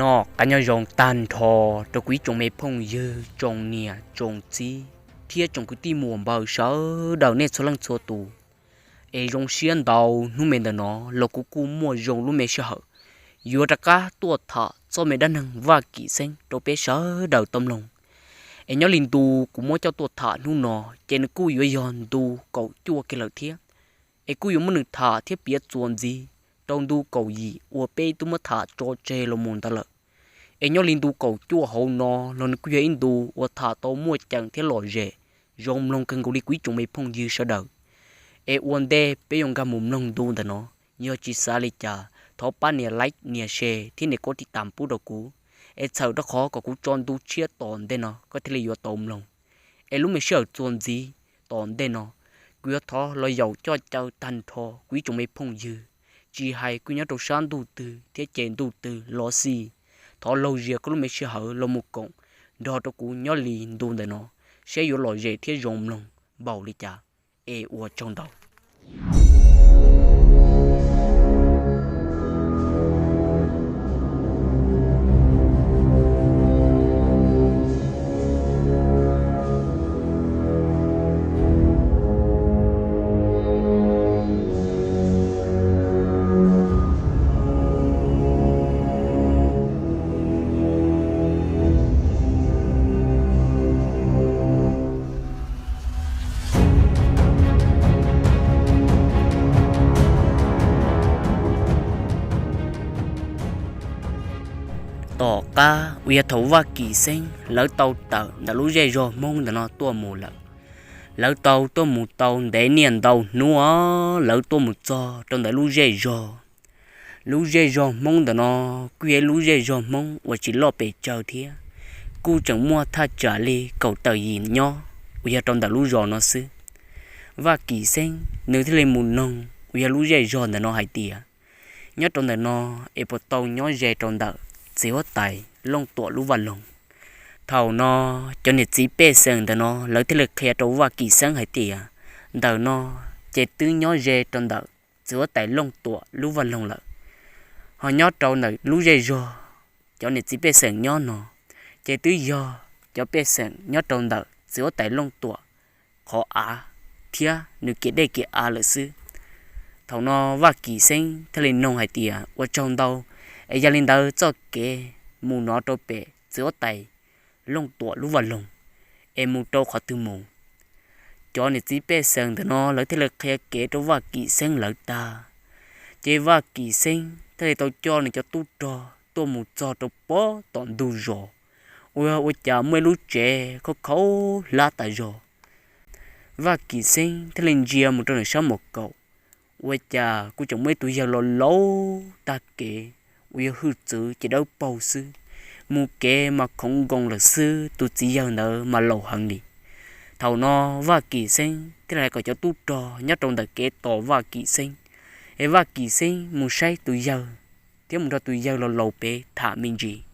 Noj qab nyob zoo tag nrho rau kuv ib tsoom me phooj ywg, tsoom niam tsoom txiv thiab tsoom kwv tij muam npawg sawv daws nej txhua leej txhua tus. Es zoo siab ntau, hnub me ntawm no los kuv kuj muaj zoo lub me sij hawm yuav rov qab tuaj tham txoj me dab neeg Vaj Kim Xeeb rau peb sawv daws tau mloog. Es nyob li ntu kuv muab coj tuaj tham hnub no, ces nws kuj yuav yog ntu kaum cuaj kiag lawm thiab. Es kuj yuav muab nws tham thiab piav txuas ntxiv rau ntu kaum yim uas peb twb muab tham tso tseg los mus ntawd lawm. Es nyob li ntu kaum cuaj hauv no los nws kuj yog ib ntu uas tham tau muaj ceem thiab lom zem, zoo mloog kawg nkaus li kuv ib tsoom me phooj ywg sawv daws. Es ua ntej peb yuav nkag mus mloog ntu ntawm no, yog tsis xav li cas thov pab nias like, nias share thiab nias kov tiv tam pub rau kuv, es txhawm rau qhov kom kuv tso ntu tshiab tom ntej no koj thiaj li yuav tau mloog. Es lub me sij hawm txuas ntxiv tom ntej no, kuv yuav thov los yaum coj caw tag nrho kuv ib tsoom me phooj ywg, tsis hais kuj nyob rau sab ntuj twg thiab ces ntuj twg los xij, thov laug zias koj lub me sij hawm los mus koom nrog rau kuv nyob li ntu ntawm no, saib yuav lom zem thiab zoo mloog npaum li cas. Es ua tsaug ntau. Tom qab uas yog thaum Vaj Kim Xeeb lawv tau tawm ntawm lub zej zog Hmoob ntawm no tuaj mus lawm, lawv tau tuaj mus tau ntev niaj ntau hnub os, lawv tuaj mus txog rau ntawm lub zej zog. Lub zej zog Hmoob ntawm no kuj yog ib lub zej zog Hmoob uas tsis loj pes tsawg thiab, kuj tseem muaj thaj tsam li kaum tawm yim nyob uas yog rau ntawm lub zos no xwb. Vaj Kim Xeeb nws thiaj li mus noog uas yog lub zej zog ntawm no hais tias, nyob rau ntawm no es puas tau nyob ze rau ntawm txiv huab tais Looj Tuam lub vaj loog. Thaum no cov niam txiv pej xeem ntawm no lawv thiaj li qhia rau Vaj Kim Xeeb hais tias, ntawm no ces twb nyob ze rau ntawm txiv huab tais Looj Tuam lub vaj loog lawm. Ho nyob rau ntawm lub zej zog, cov niam txiv pej xeem nyob no ces twb yog cov pej xeem nyob rau ntawm txiv huab tais Looj Tuam qhov av thiab nws kev dej kev av lawm xwb. Thaum no Vaj Kim Xeeb thiaj li noog hais tias, ua tsaug ntau, es yog li ntawd txoj kev mus no rau pem txiv huab tais Looj Tuam lub vaj loog es mus rau qhov twg mus? Cov niam txiv pej xeem ntawm no lawv thiaj li qhia kev rau Vaj Kim Xeeb lawv tag, ces Vaj Kim Xeeb thiaj li tau coj nws cov tub rog tuaj mus txog rau pob tom ntug zos, ua ua cas muaj ib lub tsev khaub khaub hlab tas zog. Vaj Kim Xeeb thiaj li ntsia mus rau nws sab mos kaum, ua cas kuj tseem muaj ib tug yawg laus laus tag kev uas yog hwj txwv ces dawb paug xwb, mus kev mas khoov nkoos lawm xwb, tus txiv yawg ntawd mas laus heev li. Thaum no Vaj Kim Xeeb thiaj li hais kom cov tub rog nyob rau ntawm kev tos Vaj Kim Xeeb, es Vaj Kim Xeeb mus saib tus yawg thiab mus nrog tus yawg laus laus pem tham me ntsis.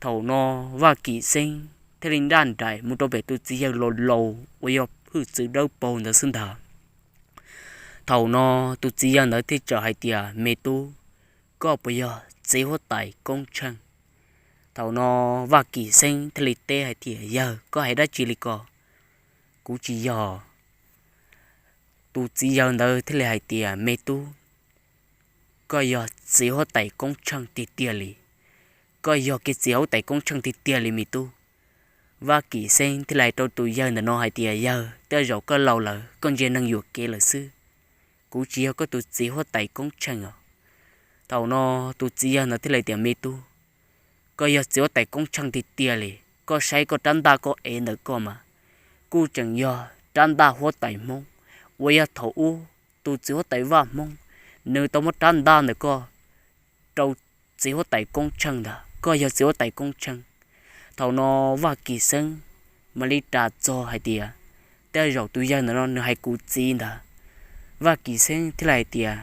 Thaum no Vaj Kim Xeeb thiaj li nraj nraim mus rau pem tus txiv yawg laus laus uas yog hwj txwv dawb paug ntawd xwb ntag. Thaum no tus txiv yawg ntawd thiaj txawm hais tias, me tub, koj puas yog txiv huab tais Koob Tsheej? Thaum no Vaj Kim Xeeb thiaj li teb hais tias, yawg, koj hais dab tsi li ko? Kuv tsis yog. Tus txiv yawg ntawd thiaj li hais tias, me tub, koj yog txiv huab tais Koob Tsheej tiag tiag li. Koj yog kiag txiv huab tais Koob Tsheej tiag tiag li me tub. Vaj Kim Xeeb thiaj li hais rau tus yawg ntawm no hais tias, yawg, tej zaum koj laus lawm, koj ntsia neeg yuam kev lawm xwb. Kuv tsis yog koj tus txiv huab tais Koob Tsheej os. Thaum no tus txiv yawg ntawd thiaj li tias, me tub, koj yog txiv huab tais Koob Tsheej tiag tiag li. Koj saib koj rab ntaj koj ev ntawm koj mas, kuj tseem yog rab ntaj huab tais Hmoob, uas yog thaum ub tus txiv huab tais Vaj Hmoob, nws tau muab rab ntaj ntawm koj rau txiv huab tais Koob Tsheej ntag, koj yog txiv huab tais Koob Tsheej. Thaum no Vaj Kim Xeeb mam li ras txog hais tias, tej zaum tus yawg ntawm no nws hais kuv txiv ntag. Vaj Kim Xeeb thiaj li hais tias,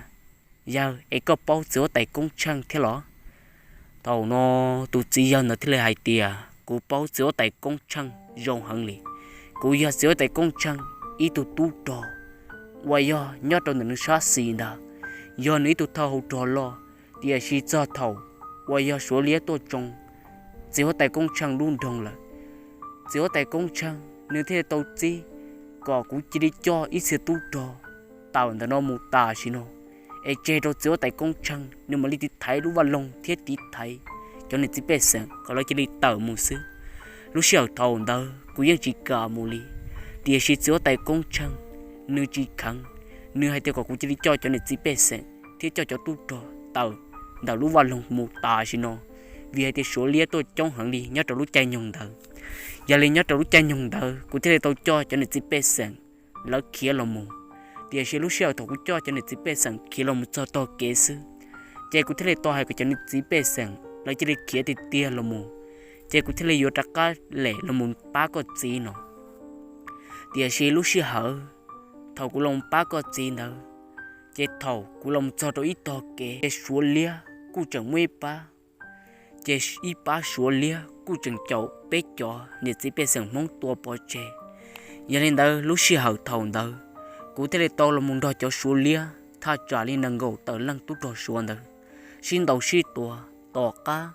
yawg, es koj paub txiv huab tais Koob Tsheej thiab los? Thaum no tus txiv yawg ntawd thiaj li hais tias, kuv paub txiv huab tais Koob Tsheej zoo heev li. Kuv yog txiv huab tais Koob Tsheej ib tug tub rog uas yog nyob rau ntawm nws sab xis ntag, yog nws ib tug thawj hau rog loj. Tiam sis txog thaum uas yog Suav liab tuaj tsoo txiv huab tais Koob Tsheej lub nroog lawm. Txiv huab tais Koob Tsheej nws thiaj li tau txib kom kuv cia li coj ib txhia tub rog tawm ntawm no mus tam sim no, es tseg rau txiv huab tais Koob Tsheej nws mam li tiv thaiv lub vaj loog thiab tiv thaiv cov niam txiv pej xeem kom lawv cia li tawm mus xwb. Lub sij hawm thaum ntawd kuv yeej tsis kam mus li, tiam sis txiv huab tais Koob Tsheej nws tsis kheev, nws hais tias kom kuv cia li coj cov niam txiv pej xeem thiab coj cov tub rog tawm ntawm lub vaj loog mus tam sim no, vim hais tias Suav liab tuaj coob heev li nyob rau lub caij nyoog ntawd. Yog li nyob rau lub caij nyoog ntawd kuv thiaj li tau coj cov niam txiv pej xeem lawv khiav los mus. Tiam sis lub sij hawm thaum kuv coj cov niam txiv pej xeem khiav los mus txog tog kev xwb, ces kuv thiaj li tau hais kom cov niam txiv pej xeem lawv cia li khiav tiag tiag los mus, ces kuv thiaj li yuav rov qab lem los mus pab koj txiv no. Tiam sis lub sij hawm thaum kuv los pab koj txiv ntawd, ces thaum kuv los txog rau ib tog kev, ces Suav liab kuj tseem muaj ib pab, ces ib pab Suav liab kuj tseem caum peb cov niam txiv pej xeem Hmoob tua pov tseg. Yog li ntawd lub sij hawm thaum ntawd, kuv thiaj li tau los mus nrog cov Suav liab thaj tsam li nees nkaum tawm leej tub rog Suav ntawd sib ntaus sib tua. Tom qab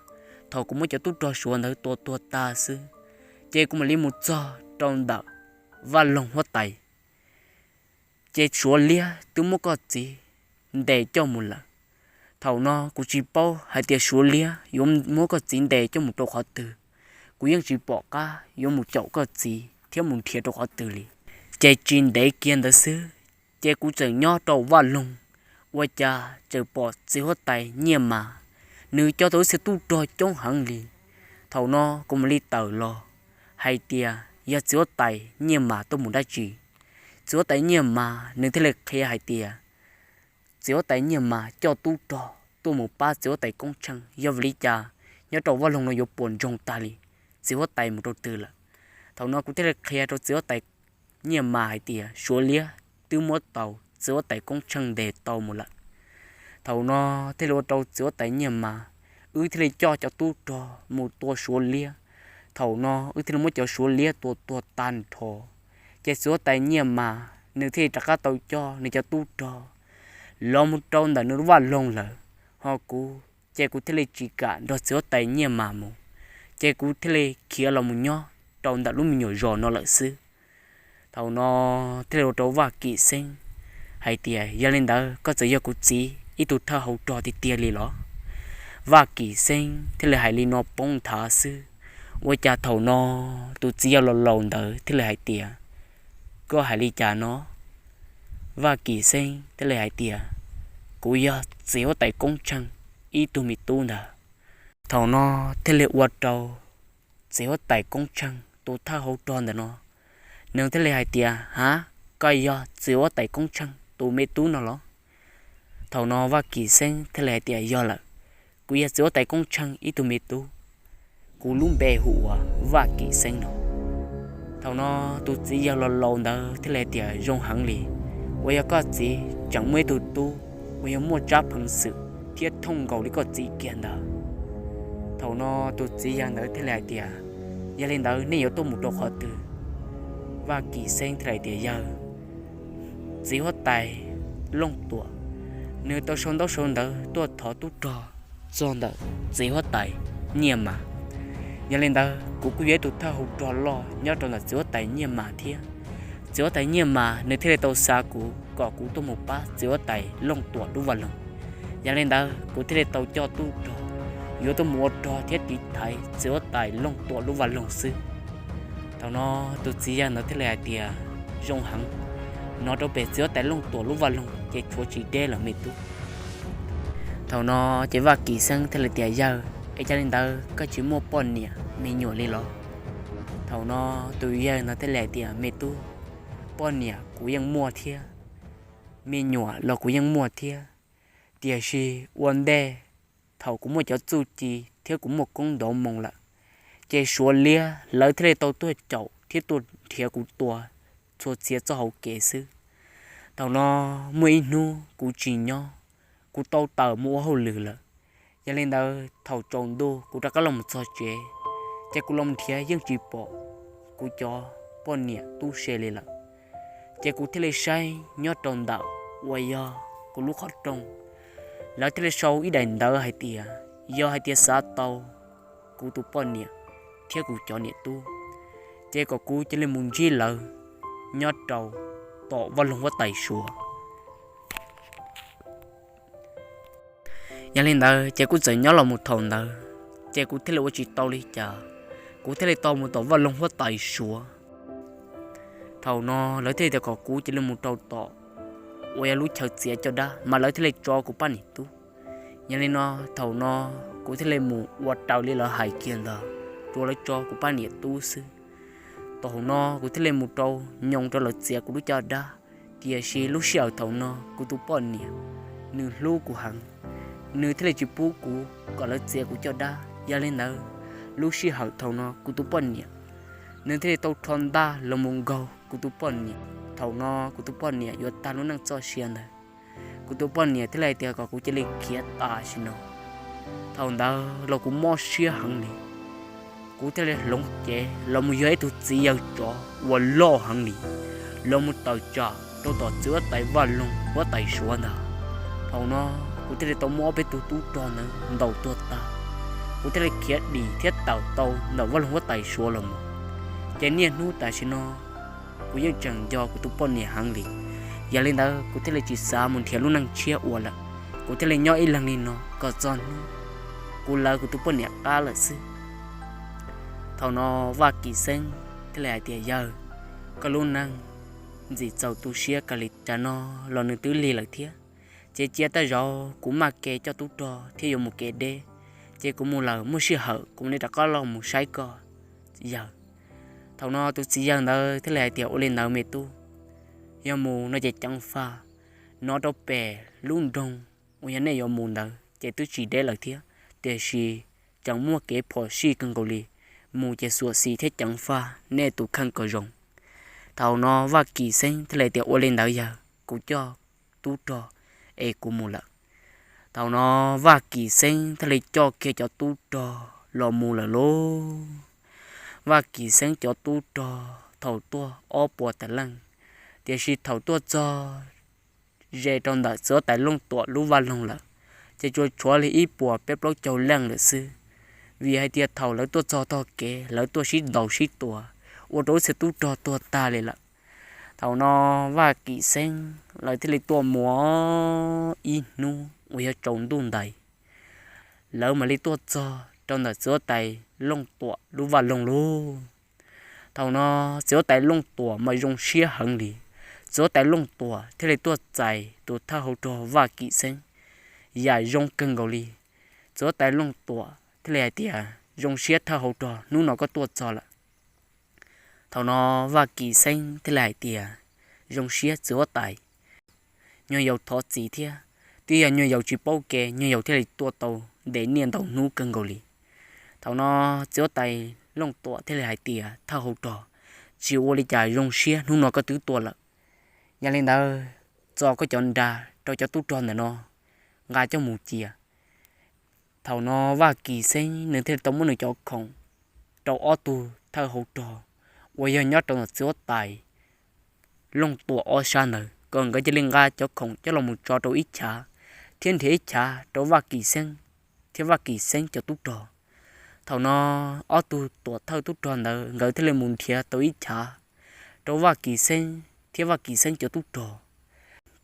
thaum kuv muab cov tub rog Suav ntawd tua tuag tag xwb, ces kuv mam li mus txog rau ntawm vaj loog huab tais, ces Suav liab twb muab koj txiv ntes coj mus lawm. Thaum no kuv tsis paub hais tias Suav liab yuav muab koj txiv ntes coj mus rau qhov twg, kuv yeej tsis pom qab yuav mus caum koj txiv thiab mus nrhiav rau qhov twg li. Ces tsis ntev kiag ntawd xwb, ces kuv tseem nyob rau vaj loog, ua cas tseem pom txiv huab tais Nyiaj Mas, nws coj tau ib txhia tub rog coob heev li. Thaum no kuv mam li tawm los hais tias yog txiv huab tais Nyiaj Mas tuaj mus dab tsi. Txiv huab tais Nyiaj Mas nws thiaj li qhia hais tias txiv huab tais Nyiaj Mas coj tub rog tuaj mus pab txiv huab tais Koob Tsheej, yog vim li cas nyob rau vaj loog no yuav puas ntsoog tag li, txiv huab tais mus rau twg lawm. Thaum no kuv thiaj li qhia rau txiv huab tais Nyiaj Mas hais tias Suav liab twb muab tau txiv huab tais Koob Tsheej ntes tau mus lawm. Thaum no thiaj li ua rau txiv huab tais Nyiaj Mas, wb thiaj li coj cov tub rog mus tua Suav liab. Thaum no wb thiaj li muab cov Suav liab tua tuag tag nrho. Ces txiv huab tais Nyiaj Mas nws thiaj li rov qab tau coj nws cov tub rog los mus rau ntawm nws lub vaj loog lawm. Ho kuv ces kuv thiaj li tsis kam nrog txiv huab tais Nyiaj Mas mus, ces kuv thiaj li khiav los mus nyob rau ntawm lub me nyuam zos no lawm xwb. Thaum no thiaj li ua rau Vaj Kim Xeeb hais tias, yog li ntawd koj txawm yog kuv txiv ib tug thawj hau rog tiag tiag li los? Vaj Kim Xeeb thiaj li hais li no poob nthav xwb. Ua cas thaum no tus txiv yawg laus laus ntawd thiaj li hais tias, koj hais li cas no? Vaj Kim Xeeb thiaj li hais tias, kuv yog txiv huab tais Koob Tsheej ib tug me tub ntag. Thaum no thiaj li ua rau txiv huab tais Koob Tsheej tus thawj hau rog ntawm no, nws thiaj li hais tias, ha, koj yog txiv huab tais Koob Tsheej tus me tub no los? Thaum no Vaj Kim Xeeb thiaj li hais tias, yog lawm, kuv yog txiv huab tais Koob Tsheej ib tug me tub, kuv lub npe hu ua Vaj Kim Xeeb no. Thaum no tus txiv yawg laus laus ntawd thiaj li hais tias, zoo heev li, uas yog koj txiv tseem muaj ib tug tub uas yog muaj tsab pheev xwm thiab thooj nkaus li koj txiv kiag ntag. Thaum no tus txiv yawg ntawd thiaj li hais tias, yog li ntawd nej yuav tuaj mus rau qhov twg? Vaj Kim Xeeb thiaj li hais tias, yawg, txiv huab tais Looj Tuam nws tau sau ntaub sau ntawv tuaj thov tub rog txog ntawm txiv huab tais Nyiaj Mas. Yog li ntawd kuv kuj yog ib tug thawj hau rog loj nyob rau ntawm txiv huab tais Nyiaj Mas thiab. Txiv huab tais Nyiaj Mas nws thiaj li tau xa kuv kom kuv tuaj mus pab txiv huab tais Looj Tuam lub vaj loog. Yog li ntawd kuv thiaj li tau coj tub rog yuav tuaj mus ua rog thiab tiv thaiv txiv huab tais Looj Tuam lub vaj loog xwb. Thaum no tus txiv yawg ntawd thiaj li hais tias, zoo heev, hnov rau pem txiv huab tais Looj Tuam lub vaj loog ces tshuav tsis deb lawm me tub. Thaum no ces Vaj Kim Xeeb thiaj li tias, yawg, es yog li ntawd koj tsis muaj poj niam me nyuam li los? Thaum no tus yawg ntawd thiaj li hais tias, me tub, poj niam kuv yeej muaj thiab, me nyuam los kuv yeej muaj thiab, tiam sis ua ntej thaum kuv muaj cov txuj ci thiab kuv muaj koob ntaus moo lawm, ces Suav liab lawv thiaj li tau tuaj caum thiab tuaj nrhiav kuv tua txhua txhia txoj hauv kev xwb. Thaum no muaj ib hnub kuv tsis nyob, kuv tau tawm mus ua hauj lwm lawm. Yog li ntawd thaum tsaus ntuj kuv rov qab los mus txog tsev, ces kuv los nrhiav yeej tsis pom kuv cov poj niam tub se li lawm. Ces kuv thiaj li saib nyob rau ntawm uas yog kuv lub qhov rooj, lawv thiaj li sau ib daim ntawv hais tias, Yog hais tias xav tau kuv tus poj niam thiab kuv cov niam tub, ces kom kuv cia li mus ntsib lawv nyob rau tom vaj loog huab tais Suav. Yog li ntawd ces kuj txawm nyob los mus thaum ntawd, ces kuv thiaj li ua tsis tau li cas, kuv thiaj li tau mus tom vaj loog huab tais Suav. Thaum no lawv thiaj li tias kom kuv cia li mus rau tom uas yog lub chaw txiav caj dab, mas lawv thiaj li tso kuv poj niam tub. Yog li no, thaum no kuv thiaj li mus ua raws li lawv hais kiag ntawd, rau lawv tso kuv poj niam tub xwb. Thaum no kuv thiaj li mus rau nyob rau lawv txiav kuv lub caj dab. Tiam sis lub sij hawm thaum no kuv tus poj niam nws hlub kuv heev, nws thiaj li tsis pub kuv kom lawv txiav kuv caj dab. Yog li ntawd, lub sij hawm thaum no kuv tus poj niam nws thiaj li tau rho ntaj los mus nkaug kuv tus poj niam. Thaum no kuv tus poj niam yuav tag lub neej txoj sia ntawd, kuv tus poj niam thiaj li hais tias kom kuv cia li khiav tam sim no. Thaum ntawd los kuv mob siab heev li, kuv thiaj li hloov cev los mus yog ib tug txiv yawg tsov uas loj heev li, los mus tawm tsam rau tom txiv huab tais vaj loog huab tais Suav ntag. Thaum no kuv thiaj li tau muab ob peb tug tub rog ntawd ntaus tuag tag, kuv thiaj li khiav dim thiab tawm tau ntawm vaj loog huab tais Suav los mus. Ces niaj hnub tam sim no kuv yeej tseem nco kuv tus poj niam heev li. Yog li ntawd kuv thiaj li tsis xav mus nrhiav lub neej tshiab ua lawm, kuv thiaj li nyob ib leeg li no kom txog hnub kuv lawv kuv tus poj niam qab lawm xwb. Thaum no Vaj Kim Xeeb thiaj li hais tias, Yawg, koj lub neej ntxim txaus tu siab kawg li, tsam no los nws twb lig lawm thiab. Ces cia tej zaum kuv maj kev coj tub rog thiab yuav mus kev deb, ces kuv mus lawm muaj sij hawm kuv mam li rov qab los mus saib koj, yawg. Thaum no tus txiv yawg ntawd thiaj li hais tias, Ua li ntawd me tub, yog mus no ces ceev faj, no rau pem lub nroog uas yog nej yuav mus ntawd ces twb tsis deb lawm thiab, tiam sis tseem muaj kev phom sij kawg nkaus li, mus ces xuam xim thiab ceev faj, nej tus kheej kom zoo. Thaum no Vaj Kim Xeeb thiaj li tias, Ua li ntawd yawg, kuv coj tub rog es kuv mus lawm. Thaum no Vaj Kim Xeeb thiaj li coj kiag cov tub rog los mus lawm lauj. Vaj Kim Xeeb cov tub rog thaum tuaj ob puas tawm leej, tiam sis thaum tuaj txog ze rau ntawm txiv huab tais Looj Tuam lub vaj loog lawm, ces tsuas tshuav li ib puas peb plaub caug leej lawm xwb. Vim hais tias thaum lawv tuaj txog tog kev lawv tuaj sib ntaus sib tua, ua rau ib txhia tub rog tuag tag li lawm. Thaum no Vaj Kim Xeeb lawv thiaj li tuaj mus ib hnub uas yog tsaus ntuj ntais, lawv mam li tuaj txog rau ntawm txiv huab tais Looj Tuam lub vaj loog lauj. Thaum no txiv huab tais Looj Tuam mas zoo siab heev li, txiv huab tais Looj Tuam thiaj li tuaj txais tus thawj hauv rog Vaj Kim Xeeb yam zoo kawg nkaus li. Txiv huab tais Looj Tuam thiaj li hais tias, Zoo siab thawj hauv rog, hnub no koj tuaj txog lawm. Thaum no Vaj Kim Xeeb thiaj li hais tias, Zoo siab txiv huab tais, nyuag yaus thov txim thiab, twb yog nyuag yaus tsis paub kev nyuag yaus thiaj li tuaj tau ntev niaj ntau hnub kawg nkaus li. Thaum no txiv huab tais Looj Tuam thiaj li hais tias, Thawj hauv rog, tsis ua li cas, zoo siab hnub no koj twb tuaj lawm. Yog li ntawd, txo koj cov nra rau cov tub rog ntawm no, nqa coj mus cia. Thaum no Vaj Kim Xeeb nws thiaj li tau muab nws cov khoom rau ob tug thawj hauv rog uas yog nyob rau ntawm txiv huab tais Looj Tuam ob sab ntawd, kom nkawd cia li nqa cov khoom coj los mus tso rau ib chav, thiab nrhiav ib chav rau Vaj Kim Xeeb thiab Vaj Kim Xeeb cov tub rog. Thaum no ob tug tuam thawj tub rog ntawd nkawd thiaj li mus nrhiav tau ib chav rau Vaj Kim Xeeb thiab Vaj Kim Xeeb cov tub rog.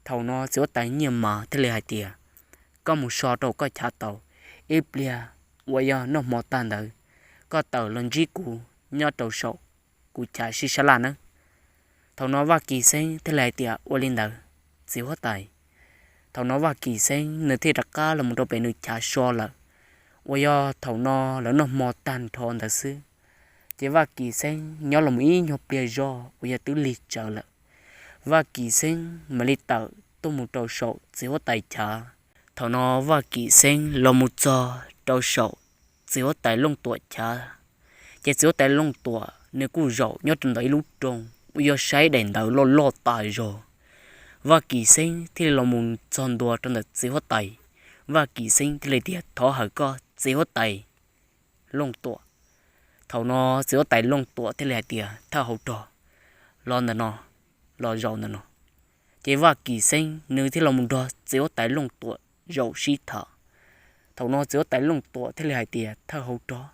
Thaum no txiv huab tais Nyiaj Mas thiaj li hais tias, Koj mus so rau koj chav tau, ib pliag uas yog noj hmo tag ntawd, koj tawm los ntsib kuv nyob rau saum kuv chav sib sab laj nawb. Thaum no Vaj Kim Xeeb thiaj li hais tias, Ua li ntawd, txiv huab tais. Thaum no Vaj Kim Xeeb nws thiaj rov qab los mus rau pem nws chav so lawm, uas yog thaum no lawv noj hmo tag nrho ntawd xwb. Ces Vaj Kim Xeeb nyob los mus ib nyuag pliag zog uas yog twb lig tsawv lawm, Vaj Kim Xeeb mam li tawm tuaj mus rau saum txiv huab tais chav. Thaum no Vaj Kim Xeeb los mus txog rau saum txiv huab tais Looj Tuam chav, ces txiv huab tais Looj Tuam nws kuj zaum nyob rau ntawm ib lub rooj uas yog saib daim ntawv loj loj tas zog. Vaj Kim Xeeb thiaj li los mus txog ntua rau ntawm txiv huab tais. Vaj Kim Xeeb thiaj li tias, Thov hawm koj txiv huab tais Looj Tuam. Thaum no txiv huab tais Looj Tuam thiaj li hais tias, Thawj hauv rog, los ntawm no, los zaum ntawm no. Ces Vaj Kim Xeeb nws thiaj los mus nrog txiv huab tais Looj Tuam zaum sib tham. Thaum no txiv huab tais Looj Tuam thiaj li hais tias, Thawj hauv rog,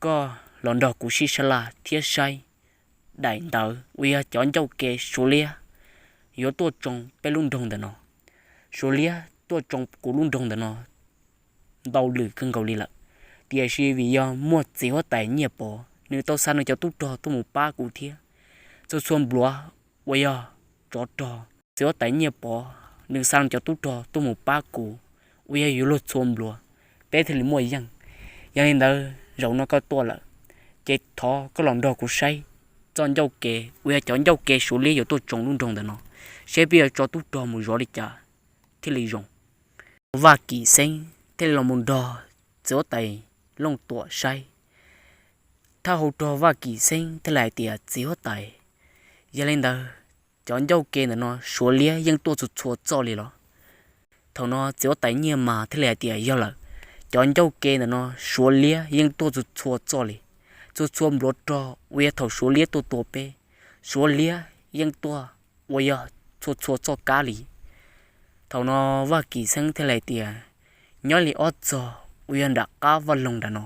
koj los nrog kuv sib sab laj thiab saib daim ntawv uas yog cov ncauj ke Suav liab yuav tuaj tsoo peb lub nroog ntawm no. Suav liab tuaj tsoo kuv lub nroog ntawm no ntau lwm kawg nkaus li lawm, tiam sis vim yog muaj txiv huab tais Nyiaj Pov, nws tau xa nws cov tub rog tuaj mus pab kuv thiab. Txhua txhua npluav uas yog tsov rog, txiv huab tais Nyiaj Pov nws xa nws cov tub rog tuaj mus pab kuv uas yog yuav luag txhua npluav, peb thiaj li muaj yeej. Yog li ntawd zaum no koj tuaj lawm, ces thov koj los nrog kuv saib txoj ncauj ke uas yog cov ncauj ke Suav liab yuav tuaj tsoo lub nroog ntawm no, saib peb yuav tso tub rog mus zov li cas thiaj li zoo. Vaj Kim Xeeb thiaj li los mus nrog txiv huab tais Looj Tuam saib. Thawj hauv rog Vaj Kim Xeeb thiaj li hais tias, Txiv huab tais, yog li ntawd cov ncauj ke ntawm no Suav liab yeej tuaj txhua txhua txoj li los? Thaum no txiv huab tais Nyiaj Mas thiaj li hais tias, Yog lawm, cov ncauj ke ntawm no Suav liab yeej tuaj txhua txhua txoj li. Txhua txhua npluav rog uas yog thaum Suav liab tuaj tua peb, Suav liab yeej tuaj uas yog txhua txhua txoj kab li. Thaum no Vaj Kim Xeeb thiaj li hais tias, Nyob li ob txog uas yog nram qab vaj loog nram no,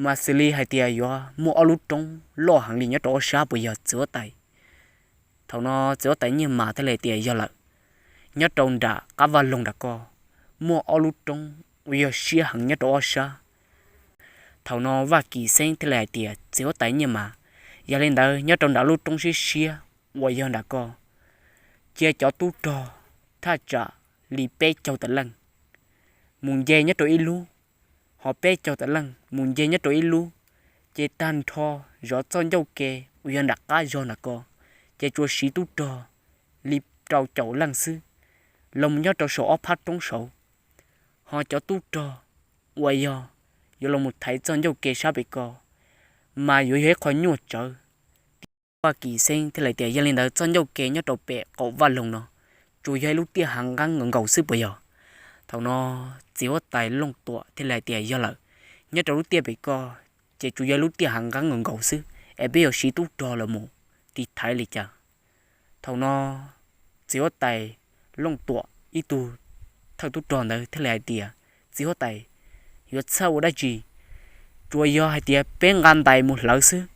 mas xws li hais tias yuav muaj ob lub roob loj heev li nyob rau ob sab puas yog txiv huab tais? Thaum no txiv huab tais Nyiaj Mas thiaj li hais tias, Yog lawm, nyob rau nram qab vaj loog nram ko muaj ob lub roob uas yog siab heev nyob rau ob sab. Thaum no Vaj Kim Xeeb thiaj li hais tias, Txiv huab tais Nyiaj Mas, yog li ntawd nyob rau nram lub roob siab siab uas yog nram ko, cia cov tub rog thaj tsam li peb caug tawm leej mus nce nyob rau ib lub, ho peb caug tawm leej mus nce nyob rau ib lub, ces tag nrho zov txoj ncauj ke uas yog nram qab zog nram ko, ces tsuas siv tub rog li rau caum leej xwb los mus nyob rau saum ob phab roob saud. Ho cov tub rog uas yog yuav los mus thaiv txoj ncauj ke sab pem ko mas yuav yog ib qho nyuaj tsawv. Vaj Kim Xeeb thiaj li tias, Yog li ntawd txoj ncauj ke nyob rau pem qaum vaj loog no tsuas yog ib lub tiaj hav nqeeb nkaus nkaus xwb puas yog? Thaum no txiv huab tais Looj Tuam thiaj li hais tias, Yog lawm, nyob rau lub tiaj pem ko ces tsuas yog ib lub tiaj hav nqeeb nkaus nkaus xwb, es peb yuav siv tub rog los mus tiv thaiv li cas? Thaum no txiv huab tais Looj Tuam ib tug thawj tub rog ntawd thiaj li hais tias, Txiv huab tais, yuav txhawj ua dab tsi? Tsuas yog hais tias peb nqa ntais mus hlawv xwb,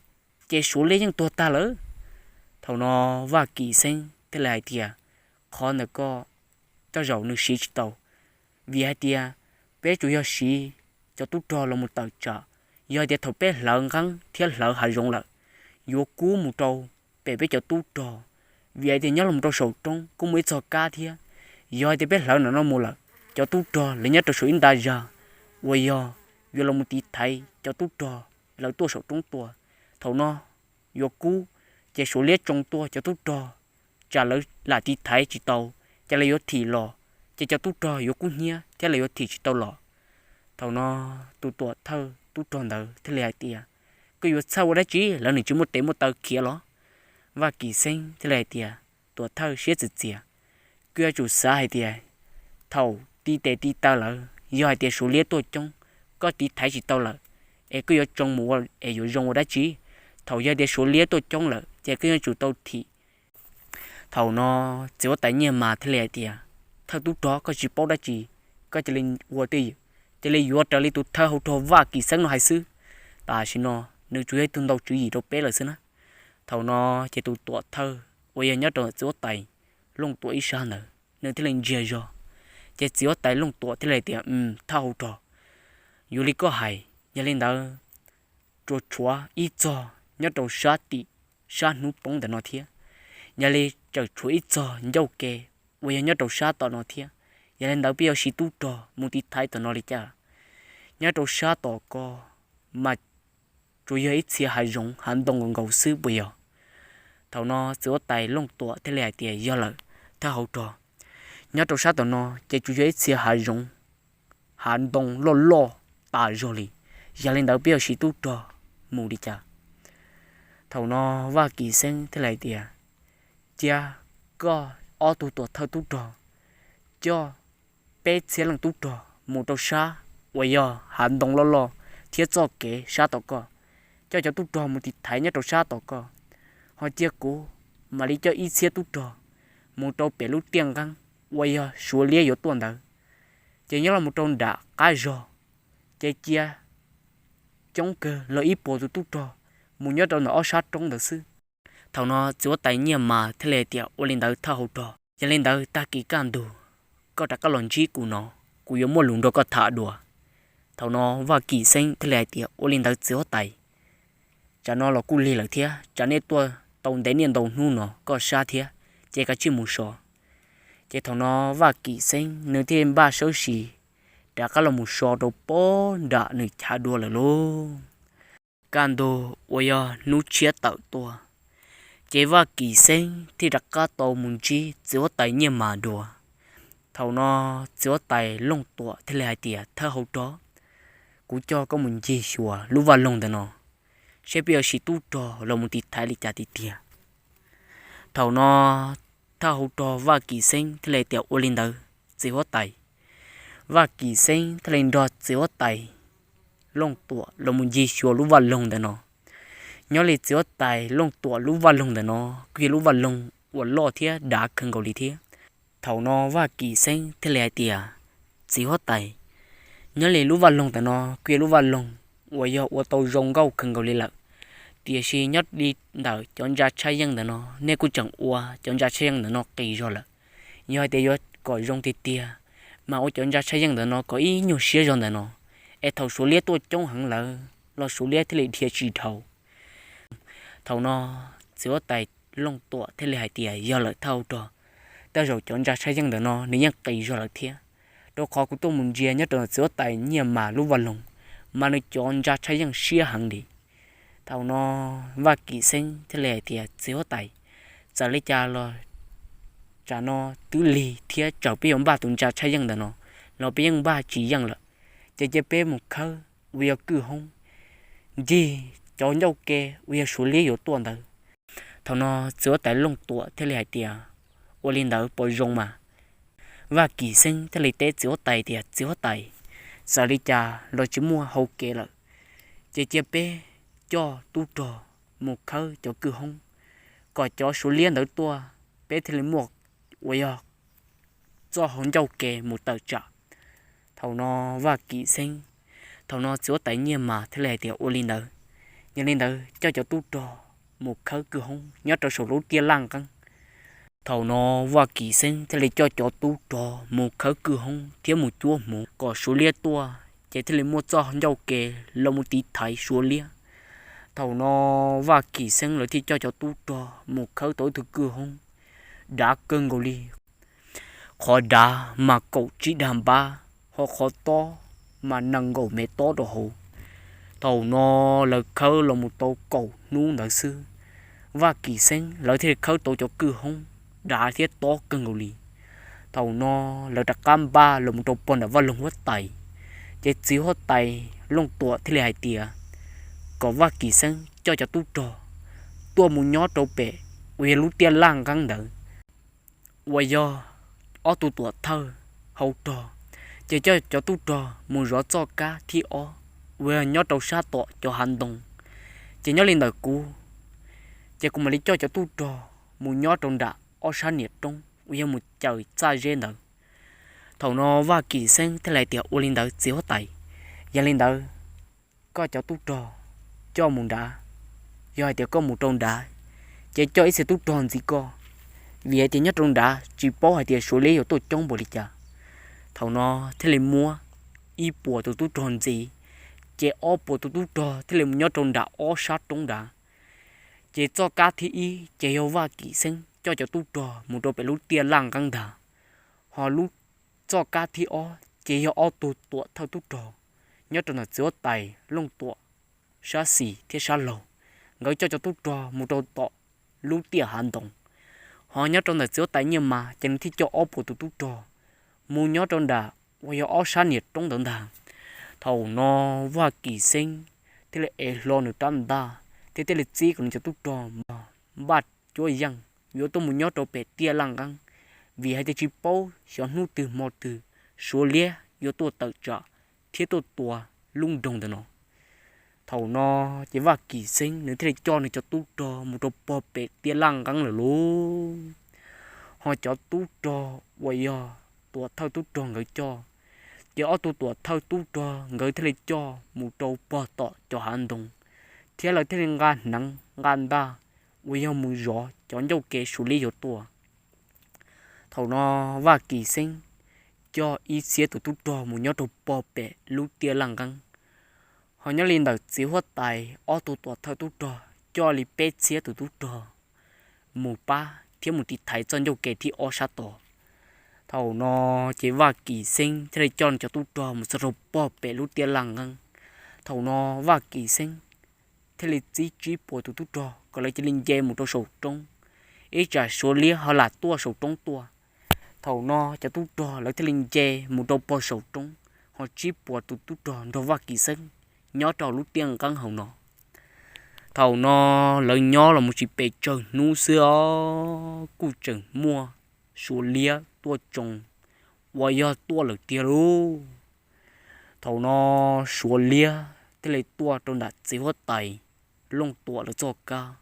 ces Suav liab yeej tuag tag lawm. Thaum no Vaj Kim Xeeb thiaj li hais tias, Qhov ntawm ko tej zaum nws siv tsis tau, vim hais tias peb tsuas yog siv cov tub rog los mus tawm tsam. Yog hais tias thaum peb hlawv nqeeb thiab hlawv hav zoov lawm, yuav kub mus rau pem peb cov tub rog, vim hais tias nyob los rau saum roob kuj muaj ib txog kab thiab. Yog hais tias peb hlawv ntawm no mus lawm, cov tub rog lawv nyob rau saum ib nta zag uas yog yuav los mus tiv thaiv cov tub rog lawv tuaj saum roob tuaj. Thaum no yuav kub, ces Suav liab tsoo tuaj cov tub rog, tsam lawv lam tiv thaiv tsis tau, ces lawv yuav thim los, ces cov tub rog yuav kub hnyiab thiab lawv yuav thim tsis tau los. Thaum no tus tuam thawj tub rog ntawd thiaj li hais tias, Koj yuav txhawj ua dab tsi? Lawv nws tsis muaj tes muaj taw khiav los? Vaj Kim Xeeb thiaj li hais tias, Tuam thawj siab txias txias, koj yuav tsum xav hais tias thaum ti tes ti taw lawm, yog hais tias Suav liab tuaj coob, koj tiv thaiv tsis tau lawm, es koj yuav tsoo mus ua es yuav zoo ua dab tsi? Thaum yog tias Suav liab tuaj coob lawm ces koj yuav tsum tau thim. Thaum no txiv huab tais Nyiaj Mas thiaj li hais tias, Thawj tub rog, koj tsis paub dab tsi, koj cia li ua twj ywm, cia li yuav raws li tus thawj hauv rog Vaj Kim Xeeb no hais xwb. Tam sim no nws tsuas yog ib tug ntau tswv yim rau peb lawm xwb na. Thaum no ces tus tuam thawj uas yog nyob rau txiv huab tais Looj Tuam ib sab ntawd nws thiaj li ntsiag zog. Ces txiv huab tais Looj Tuam thiaj li hais tias, Thawj hauv rog, yuav li koj hais, yog li ntawd tsuas tshuav ib txog nyob rau sab tim sab hnub poob ntawm no thiab. Yog li tseem tshuav ib txog ncauj ke uas yog nyob rau sab tom no thiab. Yog li ntawd peb yuav siv tub rog mus tiv thaiv tom no li cas? Nyob rau sab tom ko mas tsuas yog ib txhia hav zoov hav ntoo nkaus nkaus xwb puas yog? Thaum no txiv huab tais Looj Tuam thiaj li hais tias, Yog lawm, thawj hauv rog, nyob rau sab tom no ces tsuas yog ib txhia hav zoov hav ntoo loj loj tas zog li. Yog li ntawd peb yuav siv tub rog mus li cas? Thaum no Vaj Kim Xeeb thiaj li hais tias, Cia koj ob tug tuam thawj tub rog coj peb txhiab leej tub rog mus rau sab uas yog hav ntoo loj loj thiab txoj kev sab tom ko, coj cov tub rog mus tiv thaiv nyob rau sab tom ko. Ho cia kuv mam li coj ib txhiab tub rog mus rau pem lub tiaj nqeeb uas yog Suav liab yuav tuaj ntawd, Ces nyob los mus rau nram qab zog, ces cia coob kawg los ib puas tus tub rog mus nyob rau ntawm ob sab roob ntawd xwb. Thaum no txiv huab tais Nyiaj Mas thiaj li hais tias, Ua li ntawd thawj hauv rog, yog li ntawd tag kis kaj ntug koj rov qab los ntsib kuv no, kuv yuav muaj lus nrog koj tham dua. Thaum no Vaj Kim Xeeb thiaj li hais tias, Ua li ntawd txiv huab tais, tsam no los kuj lig lawm thiab, tsam nej tuaj tau ntev niaj ntau hnub no koj sab thiab, ces kav tsij mus so. Ces thaum no Vaj Kim Xeeb nws thiaj npaj sawb sis rov qab los mus so rau pob nram nws chav dua lawm lauj. Kaj ntug uas yog hnub tshiab tawm tuaj, ces Vaj Kim Xeeb thiaj rov qab tau mus ntsib txiv huab tais Nyiaj Mas dua. Thaum no txiv huab tais Looj Tuam thiaj li hais tias, Thawj hauv rog, kuv coj koj mus ncig xyuas lub vaj loog ntawm no, seb peb yuav siv tub rog los mus tiv thaiv li cas tiag tiag. Thaum no thawj hauv rog Vaj Kim Xeeb thiaj li hais tias, Ua li ntawd txiv huab tais. Vaj Kim Xeeb thiaj li nrog txiv huab tais Looj Tuam los mus ncig xyuas lub vaj loog ntawm no. Nyob li txiv huab tais Looj Tuam lub vaj loog ntawm no kuj yog lub vaj loog uas loj thiab dav kawg nkaus li thiab. Thaum no Vaj Kim Xeeb thiaj li hais tias, Txiv huab tais, nyob li lub vaj loog ntawm no kuj yog lub vaj loog uas yog ua tau zoo nkauj kawg nkaus li lawm, tiam sis nyob li ntawm cov ntsa tshaj yeej ntawm no nej kuj tseem ua cov ntsa tshaj yeej ntawm no qis zog lawm. Yog hais tias yuav kom zoo tiag tiag, mas ua cov ntsa tshaj yeej ntawm no kom ib nyuag siab zog ntawm no, es thaum Suav liab tuaj coob heev lawm los Suav liab thiaj li dhia tsis dhau. Thaum no txiv huab tais Looj Tuam thiaj li hais tias, Yog lawm thawj hauv rog, tej zaum cov ntsa tshaj yeej ntawm no nws yeej qis zog lawm thiab, rau qhov kuv tuaj mus ntsia nyob rau txiv huab tais Nyiaj Mas lub vaj loog, mas nws cov ntsa tshaj yeej siab heev li. Thaum no Vaj Kim Xeeb thiaj li hais tias, Txiv huab tais, txawm li cas los tsam no twb lig thiab, tsam peb yuav npaj tus ntsa tshaj yeej ntawm no los peb yeej npaj tsis yeej lawm, ces cia peb mus khawb uas yog kwj hoob ncig cov ncauj ke uas yog Suav liab yuav tuaj ntawd. Thaum no txiv huab tais Looj Tuam thiaj li hais tias, Ua li ntawd puas zoo mas? Vaj Kim Xeeb thiaj li teb txiv huab tais tias, Txiv huab tais, txawm li cas los tsis muaj hau kev lawm, ces cia peb coj tub rog mus khawb cov kwj hoob, kom cov Suav liab ntawd tuaj, peb thiaj li muaj uas yog txoj hau ncauj ke mus tawm tsam. Thaum no Vaj Kim Xeeb, thaum no txiv huab tais Nyiaj Mas thiaj li hais tias, Ua li ntawd, yog li ntawd coj cov tub rog mus khawb kwj hoob nyob rau saum lub tiaj laj nqeeb. Thaum no Vaj Kim Xeeb thiaj li coj cov tub rog mus khawb kwj hoob thiab mus cuab hmuv kom Suav liab tuaj, ces thiaj li muaj txoj ncauj ke los mus tiv thaiv Suav liab. Thaum no Vaj Kim Xeeb lawv thiaj coj cov tub rog mus khawb tau ib tug kwj hoob dav kawg nkaus li. Qhov dav mas kaum tsib dag npab, ho qhov tob mas nees nkaum mev tob rau hauv. Thaum no lawv khawb los mus tau kaum hnub ntawd xwb, Vaj Kim Xeeb lawv thiaj li khawb tau cov kwj hoob dav thiab tob kawg nkaus li. Thaum no lawv rov qab npaj los mus rau pog nram vaj loog huab tais, ces txiv huab tais Looj Tuam thiaj li hais tias kom Vaj Kim Xeeb coj cov tub rog tuaj mus nyob rau pem uas yog lub tiaj laj nqeeb ntawd uas yog ob tug tuam thawj hauv rog, ces coj cov tub rog mus zov txoj kab thib ob uas yog nyob rau sab tom cov hav ntoo. Ces nyob li ntawm kuv, ces kuv mam li coj cov tub rog mus nyob rau nram ob sab niam roob uas yog mus caws txaj zeb ntawd. Thaum no Vaj Kim Xeeb thiaj li hais tias, Ua li ntawd txiv huab tais, yog li ntawd koj cov tub rog coj mus nrad, yog hais tias koj mus rau nrad, ces coj ib txhia tub rog ntxiv koj, vim hais tias nyob rau nrad tsis paub hais tias Suav liab yuav tuaj coob npaum li cas. Thaum no thiaj li muab ib puas tus tub rog ntxiv, ces ob puas tus tub rog thiaj li mus nyob rau nram ob sab roob nrad. Ces txoj kab thib ib ces yog Vaj Kim Xeeb coj cov tub rog mus rau pem lub tiaj laj nqeeb ntag. Ho lub txoj kab thib ob ces yog ob tug tuam thawj tub rog nyob rau ntawm txiv huab tais Looj Tuam sab xis thiab sab laug, nkawd coj cov tub rog mus rau tom lub tiaj hav ntoo. Ho nyob rau ntawm txiv huab tais Nyiaj Mas ces nws thiaj coj ob puas tus tub rog mus nyob rau nram uas yog ob sab niam roob ntawd ntag. Thaum no Vaj Kim Xeeb thiaj li ev hlo nws rab ntaj thiab thiaj li txib kom nws cov tub rog npaj cuab yeej yuav tuaj mus nyob rau pem tiaj laj nqeeb, vim hais tias tsis paub xyov hnub twg hmo twg Suav liab yuav tuaj tawm tsam thiab tuaj tua lub nroog ntawm no. Thaum no ces Vaj Kim Xeeb nws thiaj li coj nws cov tub rog mus rau pog pem tiaj laj nqeeb lawm lauj. Ho cov tub rog uas yog tuam thawj tub rog nkawd coj, Ces ob tug tuam thawj tub rog nkawd thiaj li coj mus rau pog tom cov hav ntoo, thiab lawv thiaj li nqa hneev nqa ntaj uas yog mus zov cov ncauj kev Suav liab yuav tuaj. Thaum no Vaj Kim Xeeb coj ib txhiab tus tub rog mus nyob rau pog pem lub tiaj laj nqeeb, ho nyob li ntawm txiv huab tais ob tug tuam thawj tub rog coj li peb txhiab tus tub rog mus pab thiab mus tiv thaiv txoj ncauj kev thib ob sab tod. Thaum no ces Vaj Kim Xeeb thiaj li coj cov tub rog mus txog rau pog pem lub tiaj laj nqeeb. Thaum no Vaj Kim Xeeb thiaj li txib tsib puas tus tub rog kom lawv cia li nce mus rau saum roob, ib tsam Suav liab ho lam tuaj saum roob tuaj. Thaum no cov tub rog lawv thiaj li nce mus rau pog saum roob, ho tsib puas tus tub rog nrog Vaj Kim Xeeb nyob rau lub tiaj nqeeb hauv no. Thaum no lawv nyob los mus tsis pes tsawg hnub xwb os, kuj tseem muaj Suav liab tuaj tsoo uas yog tuaj lawm tiag lauj. Thaum no Suav liab thiaj li tuaj rau nram txiv huab tais Looj Tuam lawv txoj kab,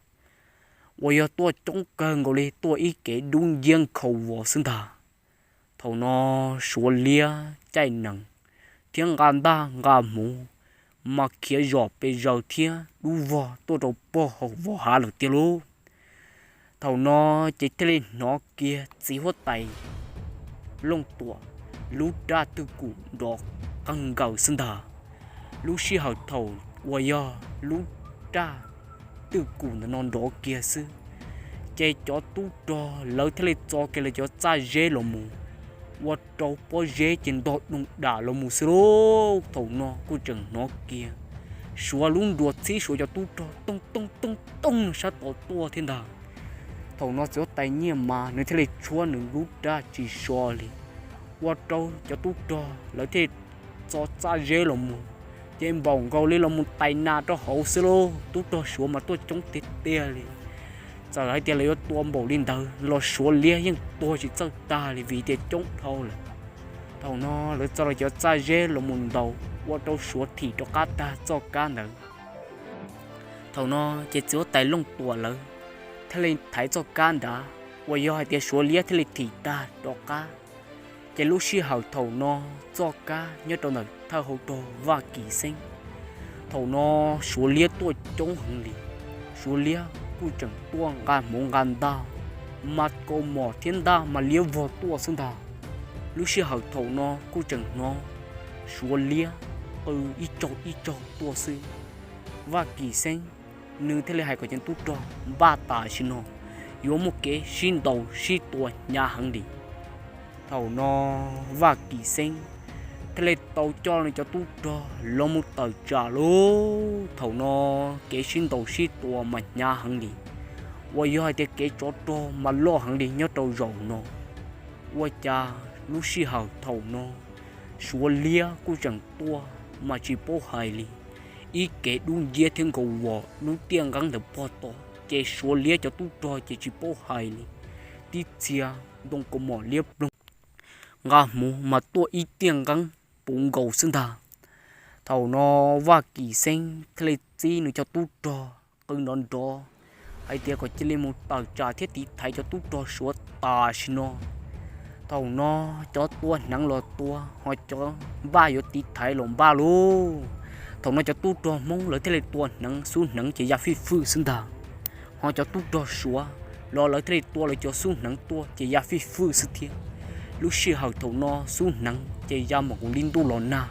uas yog tuaj coob kawg nkaus li, tuaj ib kev dub nciab nkhaus vos xwb ntag. Thaum no Suav liab caij nees thiab nqa ntaj nqa hmuv mas khiav zom pes zaws thiab dub vog tuaj rau pog hauv vos hav lawm tiag lauj. Thaum no ces thiaj li hnov kiag txiv huab tais Looj Tuam lub raj twj kum nrov qeeg nkaws xwb ntag. Lub sij hawm thaum uas yog lub raj twj kum ntawm no nrov kiag xwb, ces cov tub rog lawv thiaj li txo kiag lawv cov txaj zeb los mus, ua rau pob zeb ces ntog doog dam los mus xwb lauj. Thaum no kuj tseem hnov kiag Suav lub nruas txhib Suav cov tub rog tooj tooj tooj tooj sab tod tuaj thiab ntag. Thaum no txiv huab tais Nyiaj Mas nws thiaj li tshuab nws lub raj tsis so li, ua rau cov tub rog lawv thiaj li txo txaj zeb los mus, ces npaum nkaus li los mus tais nas rau hauv xwb lauj. Tub rog Suav mas tuaj coob tiag tiag li, txawm hais tias lawv yuav tua npaum li ntawd los Suav liab yeej tuag tsis txawj tag li vim tias coob dhau lawm. Thaum no lawv txo lawv cov txaj zeb los mus ntaus ua rau Suav thim rov qab tag txoj kab ntawd. Thaum no ces txiv huab tais Looj Tuam lawv thiaj li thaiv txoj kab nrad, uas yog hais tias Suav liab thiaj li thim tag rov qab. Ces lub sij hawm thaum no txoj kab nyob rau ntawm thawj hauv rog Vaj Kim Xeeb, thaum no Suav liab tuaj coob heev li. Suav liab kuj tseem tuaj nqa hmuv nqa ntaj, mas kaus mom thiab ntaj mas liab vog tuaj xwb ntag. Lub sij hawm thaum no kuj tseem hnov Suav liab qw ib tsaug ib tsaug tuaj xwb. Vaj Kim Xeeb nws thiaj li hais kom cov tub rog npaj tam sim no yuav muaj kev sib ntaus sib tua hnyav heev li. Thaum no Vaj Kim Xeeb thiaj li tau coj nws cov tub rog los mus tawm tsam lauj. Thaum no kev sib ntaus sib tua mas hnyav heev li, uas yog hais tias kev tsov rog mas loj heev li nyob rau zaum no. Ua cas lub sij hawm thaum no Suav liab kuj tseem tuaj mas tsis paub hais li, ib kev dub nciab thiab nkaus vos lub tiaj nqeeb ntawm pog tod, ces Suav liab cov tub rog ces tsis paub hais li, tib txhia ntoo kaus mom liab ploog, nqa hmuv mas tuaj ib tiaj nqeeb puv nkaus xwb ntag. Thaum no Vaj Kim Xeeb thiaj li txib nws cov tub rog qw nrov nrov hais tias kom cia li mus tawm tsam thiab tiv thaiv cov tub rog Suav tam sim no. Thaum no cov tua hneev los tua, ho cov npaj yuav tiv thaiv los npaj lauj. Thaum no cov tub rog Hmoob lawv thiaj li tua hneev, xub hneev ces ya fij fwj xwb ntag. Ho cov tub rog Suav los lawv thiaj li tua lawv cov xub hneev tuaj ces ya fij fwj xwb thiab. Lub sij hawm thaum no xub hneev ces ya npaum nkaus li ntuj los nag.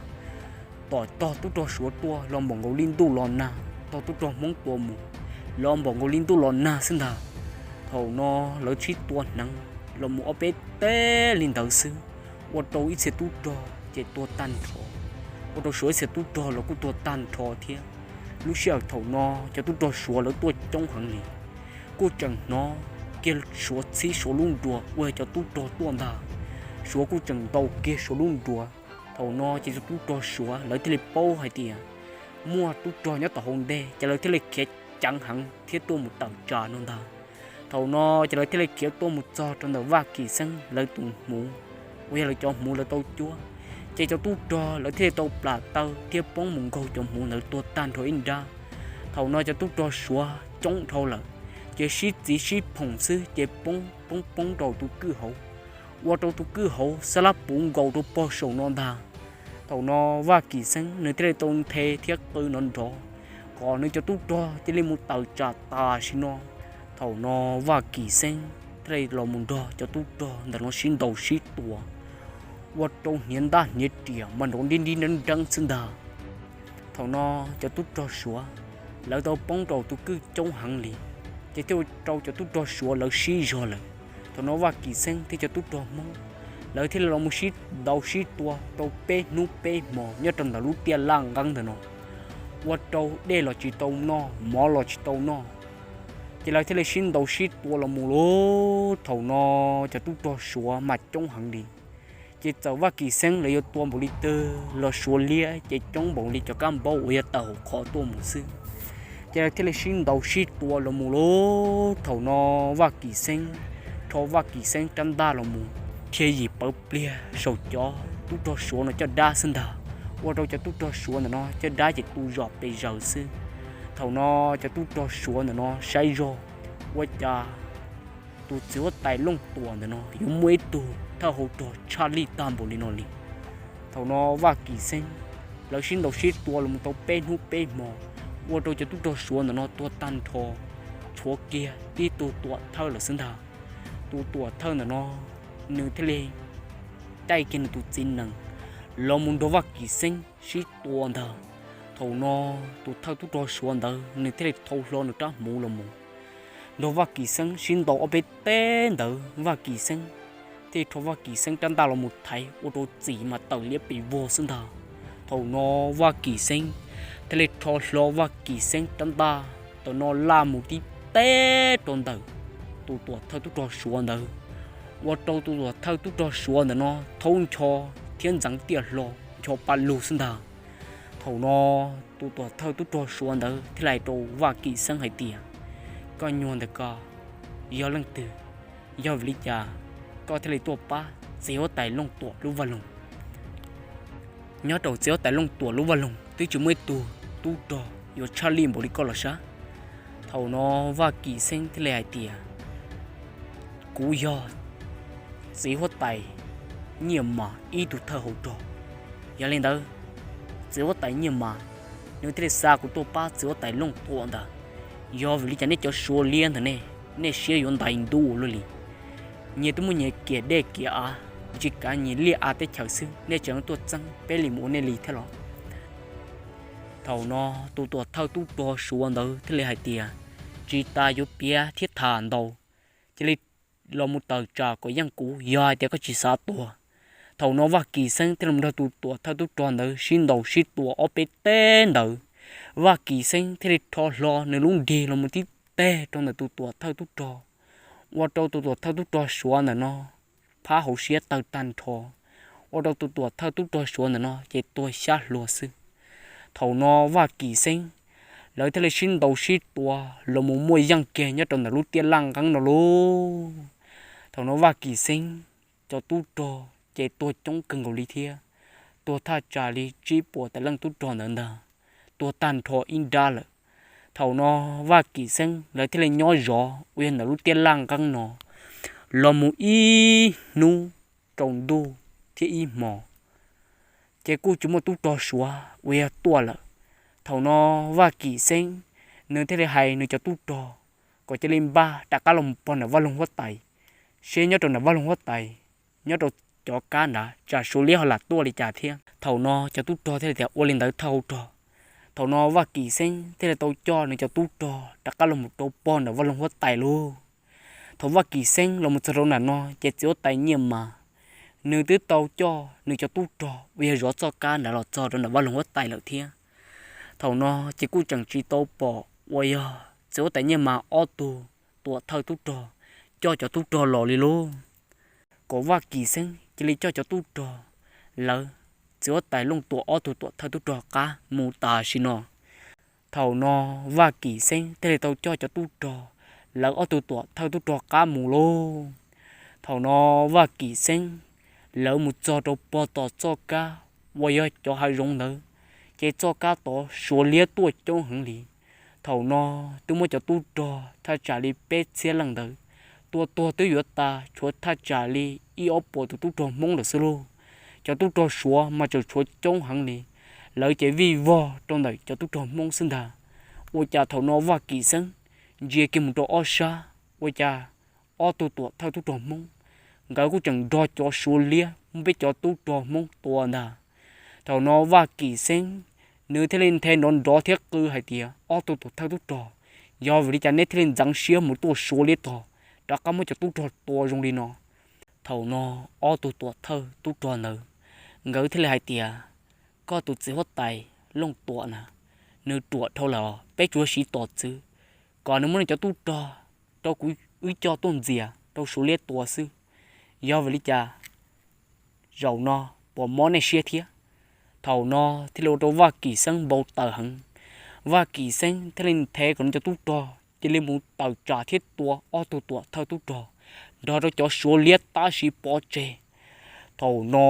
Tom tog tub rog Suav tuaj los npaum nkaus li ntuj los nag, tog tub rog Hmoob tua mus los npaum nkaus li ntuj los nag xwb ntag. Thaum no lawv sib tua hneev los mus ob peb teg li ntawd xwb, ua rau ib txhia tub rog ces tuag tag nrho, ua rau Suav ib txhia tub rog los kuj tuag tag nrho thiab. Lub sij hawm thaum no cov tub rog Suav lawv tuaj coob heev li, kuj tseem hnov kiag Suav txhib Suav lub nruas uas yog cov tub rog tuaj ntag. Suav kuj tseem ntaus kiag Suav lub nruas. Thaum no ces cov tub rog Suav lawv thiaj li paub hais tias muaj tub rog nyob tom hauv ntej, ces lawv thiaj li khiav ceev heev thiab tuaj mus tawm tsam no ntag. Thaum no ces lawv thiaj li khiav tuaj mus txog rau ntawm Vaj Kim Xeeb lawv tus hmuv, uas yog lawv cov hmuv lawv tau cuab, ces cov tub rog lawv thiaj li tau plam taw thiab poob mus nkaug cov hmuv ntawd tuag tag nrho ib nrab. Thaum no cov tub rog Suav coob dhau lawm, ces sib txiv sib phoom xwb ces poob poob poob rau tus kwj hauv, ua rau tus kwj hauv xab lab puv nkaus rau pog saum no ntag. Thaum no Vaj Kim Xeeb nws thiaj li tau nthe thiab qw nrov nrov kom nws cov tub rog cia li mus tawm tsam tam sim no. Thaum no Vaj Kim Xeeb thiaj li los mus nrog cov tub rog ntawm no sib ntaus sib tua, ua rau hniav ntaj hniav riam mas nrov nrib nrib nreeb nreeb xwb ntag. Thaum no cov tub rog Suav lawv tau poob rau tus kwj coob heev li, ces thiaj ua rau cov tub rog Suav lawv sib zog lawm. Thaum no Vaj Kim Xeeb thiab cov tub rog Hmoob lawv thiaj li los mus sib ntaus sib tua rau peb hnub peb hmo nyob rau ntawm lub tiaj laj nqeeb ntawm no, ua rau dej los tsis tau noj, mov los tsis tau noj, ces lawv thiaj li sib ntaus sib tua los mus lauj. Thaum no cov tub rog Suav mas coob heev li, ces txawm Vaj Kim Xeeb lawv yuav tua npaum li twg los Suav liab ces coob npaum li cov kab npaub uas yog tawm hauv qhov tuaj mus xwb. Ces lawv thiaj li sib ntaus sib tua los mus lauj. Thaum no Vaj Kim Xeeb rho Vaj Kim Xeeb rab ntaj los mus dhia yim pawv pliag saum cov tub rog Suav no caj dab xwb ntag, ua rau cov tub rog Suav ntawm no caj dab ces tu zom pes zaws xwb. Thaum no cov tub rog Suav ntawm no saib zog, ua cas tus txiv huab tais Looj Tuam ntawm no yuav muaj ib tug thawj hauv rog tshaj lij tag npaum li no li. Thaum no Vaj Kim Xeeb lawv sib ntaus sib tua los mus tau peb hnub peb hmo, ua rau cov tub rog Suav ntawm no tuag tag nrho, tshuav kiag tib tug tuam thawj lawm xwb ntag. Tus tuam thawj ntawm no nws thiaj li caij kiag nws tus txiv nees los mus nrog Vaj Kim Xeeb sib tua ntag. Thaum no tus thawj tub rog Suav ntawd nws thiaj li thau hlo nws rab hmuv los mus nrog Vaj Kim Xeeb sib ntaus ob peb teg ntawd, Vaj Kim Xeeb thiaj li rho Vaj Kim Xeeb rab ntaj los mus thaiv ua rau txim mas tawm liab pes vog xwb ntag. Thaum no Vaj Kim Xeeb thiaj li rho hlo Vaj Kim Xeeb rab ntaj ntawm no laj mus tib teg rau ntawm tus tuam thawj tub rog Suav ntawd, ua rau tus tuam thawj tub rog Suav ntawm no thaub ncho thiab ntxeev tiaj hlo, ncho pa lug xwb ntag. Thaum no tus tuam thawj tub rog Suav ntawd thiaj li hais rau Vaj Kim Xeeb hais tias, koj nyuag ntawm ko yog leej twg? Yog vim li cas koj thiaj li tuaj pab txiv huab tais Looj Tuam lub vaj loog? Nyob rau txiv huab tais Looj Tuam lub vaj loog twb tsis muaj ib tug tub rog yuav tshaj lij npaum li koj los sav. Thaum no Vaj Kim Xeeb thiaj li hais tias, kuv yog txiv huab tais Nyiaj Mas ib tug thawj hauv rog. Yog li ntawd, txiv huab tais Nyiaj Mas nws thiaj li xa kuv tuaj pab txiv huab tais Looj Tuam ntawd. Yog vim li cas nej cov Suav liab ntawm ne, nej siab yuav ntais ntuj ua luaj li? Nyias twb muaj nyias kiag dej kiag av, tsis kav nyias liaj av teb chaws xwb, nej tseem tuaj txeeb peb li mus ua nej li thiab los? Thaum no tus tuam thawj tub rog Suav ntawd thiaj li hais tias, tsis tas yuav piav thiab tham ntau, cia li los mus tawm tsam kom yeej kuv, yog hais tias koj tsis xav tuag. Thaum no Vaj Kim Xeeb thiaj li mus nrog tus tuam thawj tub rog ntawd sib ntaus sib tua ob peb teg ntawd, Vaj Kim Xeeb thiaj li rho hlo nws lub nrig los mus tib teg rau ntawm tus tuam thawj tub rog, ua rau tus tuam thawj tub rog Suav ntawm no phab hauv siab tawg tag nrho, ua rau tus tuam thawj tub rog Suav ntawm no ces tuag xyab hluas xwb. Thaum no Vaj Kim Xeeb lawv thiaj li sib ntaus sib tua los mus muaj yeej kiag nyob rau ntawm lub tiaj laj nqeeb no lauj. Thaum no Vaj Kim Xeeb cov tub rog ces tuag coob kawg nkaus li thiab, tuag thaj tsam li tsib puas tawm leej tub rog ntawd ntag, tuag tag nrho ib nrab lawm. Thaum no Vaj Kim Xeeb lawv thiaj li nyob zov uas yog ntawm lub tiaj laj nqeeb no los mus ib hnub rau ntuj thiab ib hmo, ces kuj tsis muaj tub rog Suav uas yog tuaj lawm. Thaum no Vaj Kim Xeeb nws thiaj li hais nws cov tub rog kom cia li npaj rov qab los mus pog nram vaj loog huab tais, seb nyob rau nram vaj loog huab tais, nyob rau cov kab nrad tsam Suav liab ho lam tuaj li cas thiab. Thaum no cov tub rog thiaj li tias ua li ntawd thawj hauv rog. Thaum no Vaj Kim Xeeb thiaj li tau coj nws cov tub rog rov qab los mus rau pog nram vaj loog huab tais lauj. Thaum Vaj Kim Xeeb los mus txog rau nram no ces txiv huab tais Nyiaj Mas nws twb tau coj nws cov tub rog uas yog zov txoj kab nrad los txog rau nram vaj loog huab tais lawm thiab. Thaum no ces kuj tseem tsis tau pom uas yog txiv huab tais Nyiaj Mas ob tug tuam thawj tub rog coj cov tub rog los li lauj. Kom Vaj Kim Xeeb cia li coj cov tub rog lawv, txiv huab tais Looj Tuam ob tug tuam thawj tub rog qab mus tam sim no. Thaum no Vaj Kim Xeeb thiaj li tau coj cov tub rog lawv ob tug tuam thawj tub rog qab mus lauj. Thaum no Vaj Kim Xeeb lawv mus txog rau pog tom txoj kab uas yog cov hav zoov ntawd, ces txoj kab tod Suav liab tuaj coob heev li. Thaum no twb muab cov tub rog thaj tsam li peb txhiab leej ntawd tua tuag twb yuav tas, tshuav thaj tsam li ib ob puas tus tub rog Hmoob lawm xwb lauj. cov tub rog Suav mas tseem tshuav coob heev li, lawv ces vij vog rau ntawm cov tub rog Hmoob xwb ntag. Ua cas thaum no Vaj Kim Xeeb ntsia kiag mus rau ob sab, ua cas ob tug tuam thawj tub rog Hmoob, nkawd kuj tseem nrog cov Suav liab muab peb cov tub rog Hmoob tua ntag. Thaum no Vaj Kim Xeeb nws thiaj li nthe nrov nrov thiab qw hais tias, ob tug tuam thawj tub rog, yog vim li cas neb thiaj li ntxeev siab mus tuaj Suav liab tog, rov qab muab cov tub rog tua zoo li no? Thaum no ob tug tuam thawj tub rog ntawd, nkawd thiaj li hais tias, koj tus txiv huab tais Looj Tuam na, nws ruam dhau lawm, peb tsuas siv tos txwv kom nws muab nws cov tub rog rau kuv wb coj tuaj ntxias rau Suav liab tua xwb. Yog vim li cas zaum no puas mob nej siab thiab? Thaum no thiaj li ua rau Vaj Kim Xeeb npau taws heev. Vaj Kim Xeeb thiaj li nthe kom nws cov tub rog cia li mus tawm tsam thiab tua ob tug tuam thawj tub rog nrog rau cov Suav liab tab sis pov tseg. Thaum no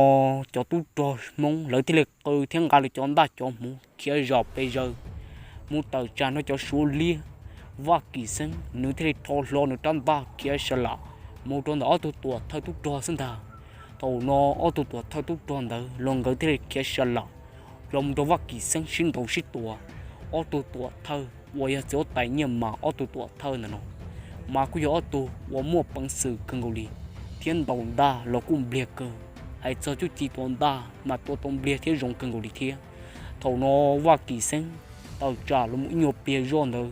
cov tub rog Hmoob lawv thiaj li qw thiab nqa lawv cov ntaj cov hmuv khiav zom pes zaws mus tawm tsam nrog cov Suav liab. Vaj Kim Xeeb nws thiaj li rho hlo nws rab ntaj khiav sa lam mus rau ntawm ob tug tuam thawj tub rog xwb ntag. Thaum no ob tug tuam thawj tub rog ntawd los nkawd thiaj li khiav sa lam los mus rau Vaj Kim Xeeb sib ntaus sib tua. Ob tug tuam thawj uas yog txiv huab tais Nyiaj Mas ob tug tuam thawj ntawm no mas kuj yog ob tug uas muaj peev xwm kawg nkaus li, thiab ntaus ntaj los kuj npliag kawg, hais txog txuj ci tua ntaj mas tua tau npliag thiab zoo kawg nkaus li thiab. Thaum no Vaj Kim Xeeb tawm tsam los mus ib nyuag pliag zoj ntawd,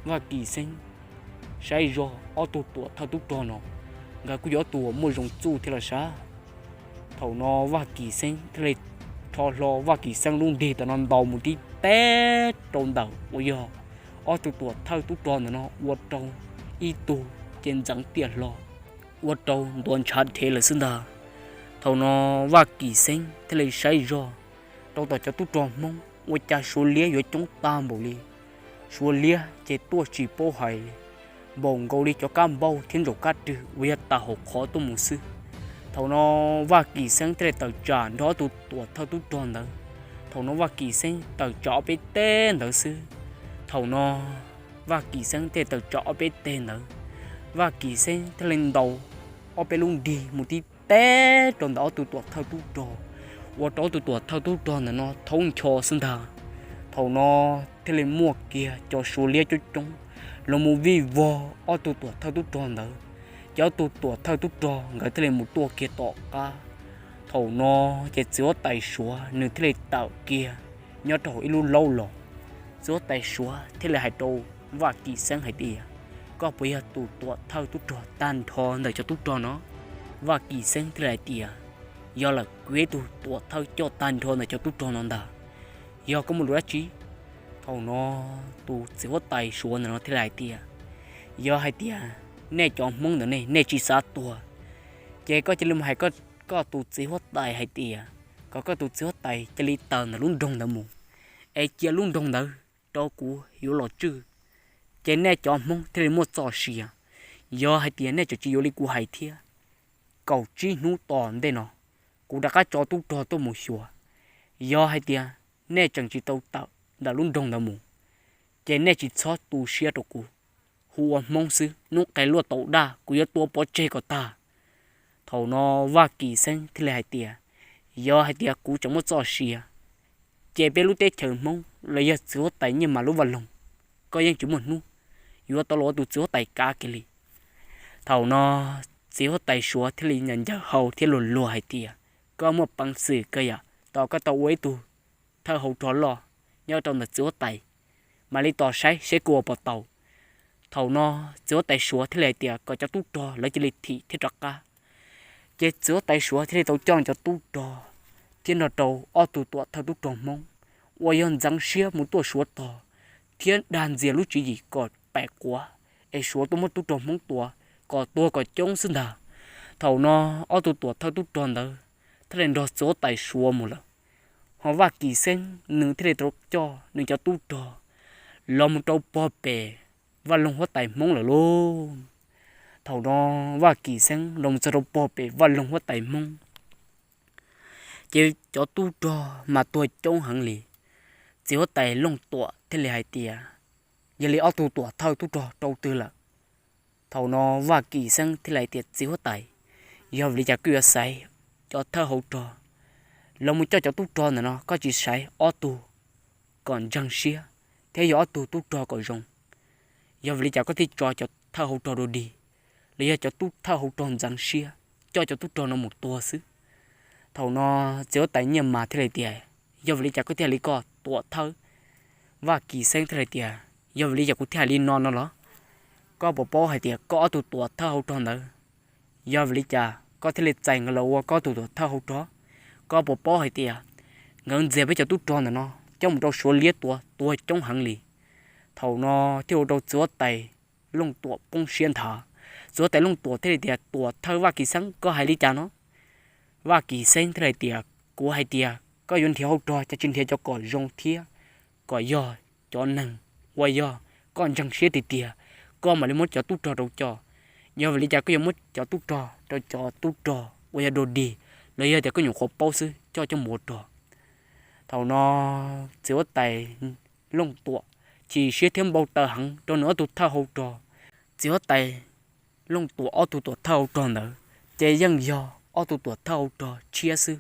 Vaj Kim Xeeb saib zoj ob tug tuam thawj tub rog no nkawd kuj yog ob tug uas muaj zoo txuj thiab los sav. Thaum no Vaj Kim Xeeb thiaj li rho hlo Vaj Kim Xeeb lub nrig tam no ntaus mus tib teb rau ntawm uas yog ob tug tuam thawj tub rog ntawm no ua rau ib tug ces ntxeev tiam hlo, ua rau ntuav ntshav dhev lawm xwb ntag. Thaum no Vaj Kim Xeeb thiaj li saib zog rau tom cov tub rog Hmoob ua cas Suav liab yuav coob tag npaum li. Suav liab ces tuaj tsis paub hais li, npaum nkaus li cov kab npauj thiab ntsaum kab rwg uas yog tawm hauv qhov tuaj mus xwb. Thaum no Vaj Kim Xeeb thiaj li tawm tsam nrog ob tug tuam thawj tub rog ntawd. Thaum no Vaj Kim Xeeb tawm tsam ob peb teg ntawd xwb. Thaum no Vaj Kim Xeeb thiaj li tawm tsam ob peb teg ntawd, Vaj Kim Xeeb thiaj li ntaus ob peb lub nrig mus tib teb rau ntawm ob tug tuam thawj tub rog, ua rau ob tug tuam thawj tub rog ntawm no thaub ncho xwb ntag. Thaum no thiaj li muaj kiag cov Suav liab coob coob los mus vij vog ob tug tuam thawj tub rog ntawd, ces ob tug tuam thawj tub rog nkawd thiaj li mus tuaj kiag tom qab. Thaum no ces txiv huab tais Suav nws thiaj li tawm kiag nyob rau hauv ib lub laub los. Txiv huab tais Suav thiaj li hais rau Vaj Kim Xeeb hais tias, koj puas yog tus tuam thawj tub rog tag nrho ntawm cov tub rog no? Vaj Kim Xeeb thiaj li hais tias, yog lawm, kuv yog ib tug tuam thawj coj tag nrho ntawm cov tub rog no ntag. Yog koj muaj lus dab tsi? Thaum no tus txiv huab tais Suav ntawm no thiaj li hais tias, yog hais tias nej cov Hmoob ntawm nej, nej tsis xav tuag, ces koj cia li mus hais koj tus txiv huab tais hais tias kom koj tus txiv huab tais cia li tawm ntawm lub nroog ntawd mus, es cia lub nroog ntawd rau kuv yuav los tswj, ces nej cov Hmoob thiaj li muaj txoj sia. Yog hais tias nej tseem tsis yuav li kuv hais thiab, kaum tsib hnub tom ntej no kuv rov qab tso tub rog tuaj mus xyuas. Yog hais tias nej tseem tsis tau tawm ntawm lub nroog ntawd mus, ces nej tsis txhob tu siab rau kuv, hu ua Hmoob xwb, hnub qes luaj taum daj kuv yuav tua pov tseg kom tag. Thaum no Vaj Kim Xeeb thiaj li hais tias, yog hais tias kuv tseem muaj txoj sia, ces peb lub teb chaws Hmoob los yog txiv huab tais Nyiaj Mas lub vaj loog, koj yeej tsis muaj hnub yuav tau los ua tus txiv huab tais kav kiag li. Thaum no txiv huab tais Suav thiaj li ncaws ncaws hau thiab luag luag hais tias, koj muaj peev xwm kawg yam, tos koj tau ua ib tug thawj hauv rog loj nyob rau ntawm txiv huab tais, mam li tos saib seb koj ua puas tau. Thaum no txiv huab tais Suav thiaj li hais tias kom cov tub rog lawv cia li thim thiab rov qab. Ces txiv huab tais Suav thiaj li tau coj cov tub rog thiab nrog rau ob tug tuam thawj tub rog Hmoob uas yog ntxeev siab mus tuaj Suav tog, thiab dag ntxias lub tswv yim kom pam quav, es Suav tuaj muab tub rog Hmoob tua kom tuag kom coob xwb ntag. Thaum no ob tug tuam thawj tub rog ntawd thiaj li nrog txiv huab tais Suav mus lawm. Ho Vaj Kim Xeeb nws thiaj li tau coj nws cov tub rog los mus rau pog pem vaj loog huab tais Hmoob lawm lauj. Thaum no Vaj Kim Xeeb los mus txog rau pog pem vaj loog huab tais Hmoob, ces cov tub rog mas tuag coob heev li. Txiv huab tais Looj Tuam thiaj li hais tias, yog li ob tug tuam thawj tub rog rau twg lawm? Thaum no Vaj Kim Xeeb thiaj li hais tias, txiv huab tais, yog vim li cas koj yuav xaiv cov thawj hauv rog los mus coj cov tub rog ntawm no, koj tsis xaiv ob tug kom ntseeg siab thiab yog ob tug tub rog kom zoo, yog vim li cas koj thiaj tso cov thawj hau rog dua dig, los yog cov tub thawj hau rog ntxeev siab coj cov tub rog no mus tua xwb? Thaum no txiv huab tais Nyiaj Mas thiaj li tias, yog vim li cas koj thiaj li koj tuam thawj? Vaj Kim Xeeb thiaj li tias, yog vim li cas kuv thiaj hais li no no los? Koj puas paub hais tias koj ob tug tuam thawj hau rog ntawd, yog vim li cas koj thiaj li txais nkawd los ua koj tus tuam thawj hau rog? Koj puas paub hais tias nkawd ntxias peb cov tub rog ntawm no coj mus rau Suav liab tua, tua coob heev li? Thaum no thiaj ua rau txiv huab tais Looj Tuam poob siab nthav. Txiv huab tais Looj Tuam thiaj li tias, tuam thawj Vaj Kim Xeeb, koj hais li cas no? Vaj Kim Xeeb thiaj li tias, kuv hais tias koj yuav nrhiav hau rog, cas tsis nrhiav cov kom zoo thiab kom yog cov neeg uas yog koj ntseeg siab tiag tiag, koj mam li muab cov tub rog rau coj. Yog vim li cas koj yuav muab cov tub rog rau cov tub rog uas yog dua dig, los yog tias koj nyuam qhuav paub xwb coj coj mus ua rog? Thaum no txiv huab tais Looj Tuam chim siab thiab npau taws heev rau nws ob tug thawj hau rog. Txiv huab tais Looj Tuam ob tug tuam thawj hau rog ntawd ces yeej yog ob tug tuam thawj hau rog tshiab xwb.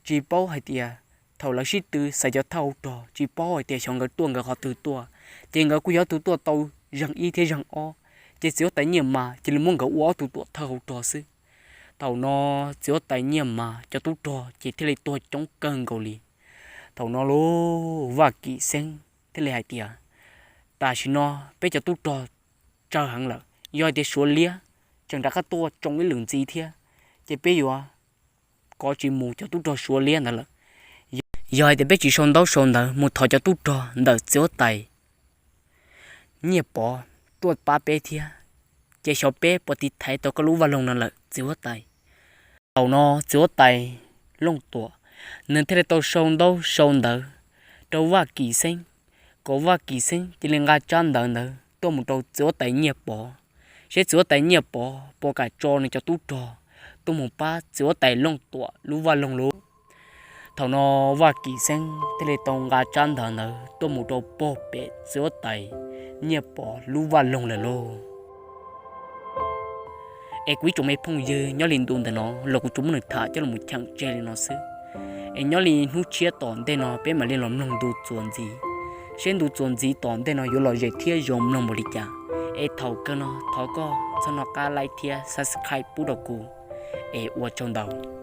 Tsis paub hais tias thaum lawv sib tw xaiv cov thawj hau rog, tsis paub hais tias xyov nkawd tuaj nkawd qhov twg tuaj, ces nkawd kuj yog ob tug tuaj tau zeeg ib thiab zeeg ob, ces txiv huab tais Nyiaj Mas cia li muab nkawd ua ob tug tuam thawj hau rog xwb. Thaum no txiv huab tais Nyiaj Mas cov tub rog ces thiaj li tuag coob kawg nkaus li. Thaum no lauj, Vaj Kim Xeeb thiaj li hais tias, tam sim no peb cov tub rog tsawg heev lawm, yog hais tias Suav liab tseem rov qab tuaj tsoo ib lwm ntxiv thiab, ces peb yuav kov tsis mus cov tub rog Suav liab ntawd lawm. Yog hais tias peb tsis sau ntaub sau ntawv mus thov cov tub rog ntawm txiv huab tais Nyiaj Pov tuaj pab peb thiab, ces xyov peb puas tiv thaiv tau koj lub vaj loog no lawm txiv huab tais. Thaum no txiv huab tais Looj Tuam nws thiaj li tau sau ntaub sau ntawv rau Vaj Kim Xeeb, kom Vaj Kim Xeeb cia li nqa tsab ntawv ntawd tuaj mus rau txiv huab tais Nyiaj Pov, seb txiv huab tais Nyiaj Pov puas kam tso nws cov tub rog tuaj mus pab txiv huab tais Looj Tuam lub vaj loog lauj. Thaum no Vaj Kim Xeeb thiaj li tau nqa tsab ntawv ntawd tuaj mus rau pog pem txiv huab tais Nyiaj Pov lub vaj loog lawm lauj. Es kuv ib tsoom me phooj ywg, nyob li ntu ntawm no los kuv tsuas muab nws tham coj los cheem tseg li no xwb. Es nyob li hnub tshiab tom ntej no peb mam li los mloog ntu txuas ntxiv, seb ntu txuas ntxiv tom ntej no yuav lom zem thiab zoo mloog npaum li cas. Es thaum kawg no thov koj txhob nco qab like thiab subscribe pub rau kuv. Es ua tsaug ntau.